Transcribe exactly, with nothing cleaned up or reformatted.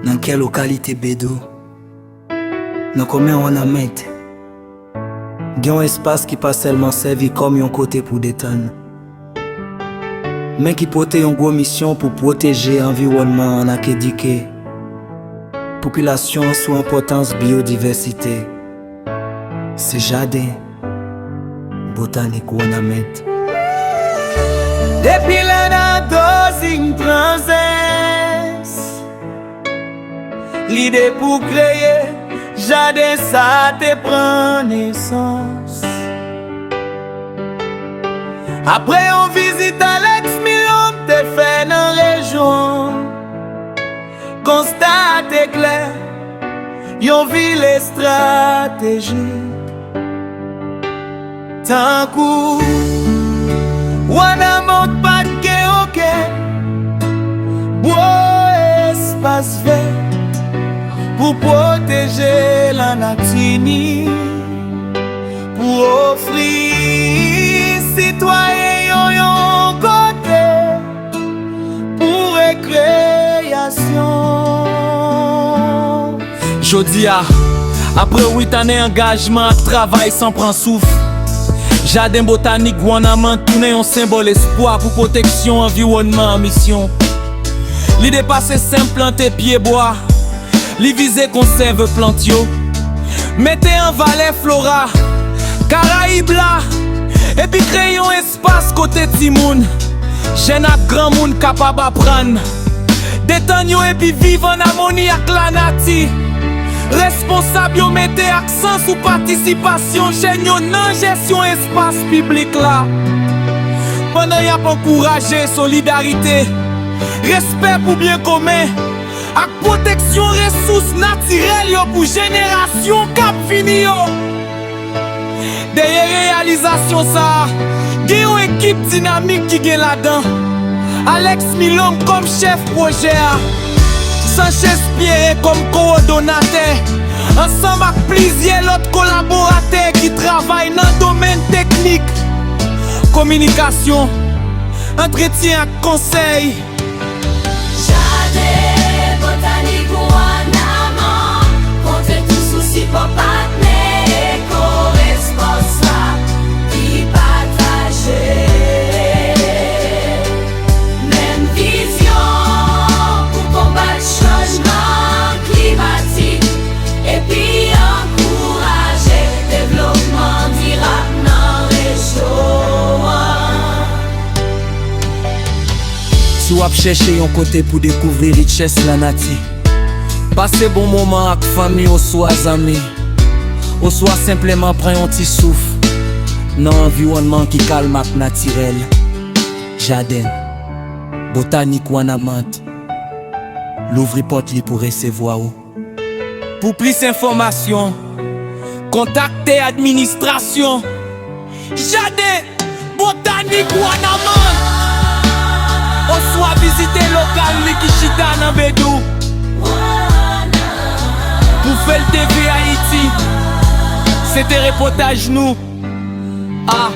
Nan kè lokalite Bedou, nan komin Wanament, gen yon espas ki pa sèlman sèvi kòm yon kote pou detann, men ki pote yon gwo misyon pou pwoteje anviwònman an ak edike popilasyon an sou enpòtans byodivèsite. Se jaden botanik Wanament. Depi lè Nadeau Zing pran zens, lide pou kreye jaden sa te pran nesans. Apre yon vizit Alex Milon te fè nan rejyon, konsta te klè, yon vil estratejik tankou Wanament pa t gen okenn gwo espas vè pou pwoteje lanati ni pou ofri sitwayen yo yon kote pou rekreyasyon. Jodi a, apre uit ane angajman ak travay san pran souf, Jaden Botanik Wanament tounen yon senbòl espwa pou pwoteksyon anviwònman an misyon. Lide pa se senp plante pyebwa, li vize konsève plant yo, mete an valè flora Karayib la, epi kreye yon espas kote timoun, jèn ak granmoun kapab aprann, detann yo epi viv ann amoni ak lanati. Responsab yo mete aksan sou patisipasyon jèn yo nan jesyon espas piblik la, pandan y ap ankouraje solidarite, respè pou byen komen, ak pwoteksyon resous natirèl yo pou jenerasyon k ap vini yo. Dèyè reyalizasyon sa a, gen yon ekip dinamik ki gen ladan Alex Milon kòm chèf pwojè a, Sanchez Pierre kòm kowòdonatè, ansanm ak plizyè lòt kolaboratè ki travay nan domèn teknik, kominikasyon, antretyen ak konsèy. Jaden Botanik Wanament konte tou sou sipò patnè Eko Respons la ki pataje menm vizyon pou konbat chanjman klimatik epi ankouraje devlopman dirab nan rejyon an. Si w ap chèche yon kote pou dekouvri richès lanati, pase bon moman ak fanmi oswa zanmi, oswa senpleman pran yon ti souf nan anviwònman ki kalm ak natirèl, Jaden Botanik Wanament louvri pòt li pou resevwa w. Pou plis enfòmasyon, kontakte administrasyon Jaden Botanik Wanament oswa vizite lokal li ki chita nan Bedou. Pou Fel TV Ayiti, se te repòtaj nou a